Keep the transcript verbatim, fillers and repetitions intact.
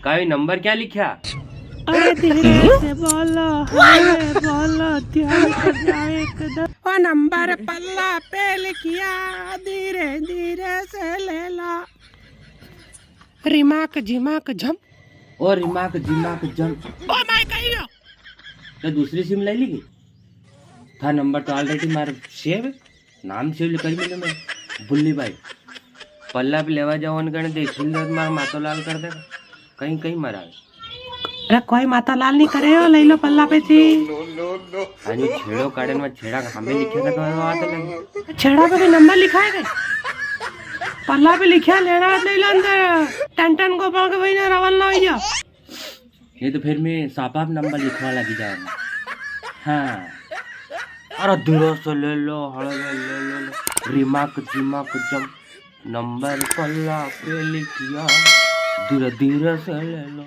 काई नंबर क्या लिख्या? अरे धीरे से बोलो, हरे बोलो, ध्यान से जाओ एकदम। ओ नंबर पल्ला पे लिखिया, धीरे धीरे से ले लो। रिमाक झिमाक झम। ओ रिमाक झिमाक झम। ओ माय कही रो। तो दूसरी सिम ले ली की? था नंबर तो already मार सेव, नाम सेव कर मिलो मैं, बुल्ली भाई। पल्ला पे लेवा जाओ, उनकने देख सुन दे, मार मातो लाल कर देगा। कहीं, कहीं मरावे। अरे कोई माता लाल नहीं करे हो, ले लो पल्ला पे थी। हाँ, जो छेड़ो काटन में छेड़ा हमें लिखे था, तो बात अलग है। छेड़ा पे भी नंबर लिखा है क्या? पल्ला पे लिखा, लेना है, ले लो अंदर। टन टन गोपाल के भाई ने रवल ना भैया। ये तो फिर मैं सापाप नंबर लिखवा लगी जाऊंगा। हाँ। अरे धीरे से ले लो, हड़वे ले लो, ले लो। रिमाक जिमाक जम, नंबर पल्ला पे लिखिया, धीरे धीरे से ले लो।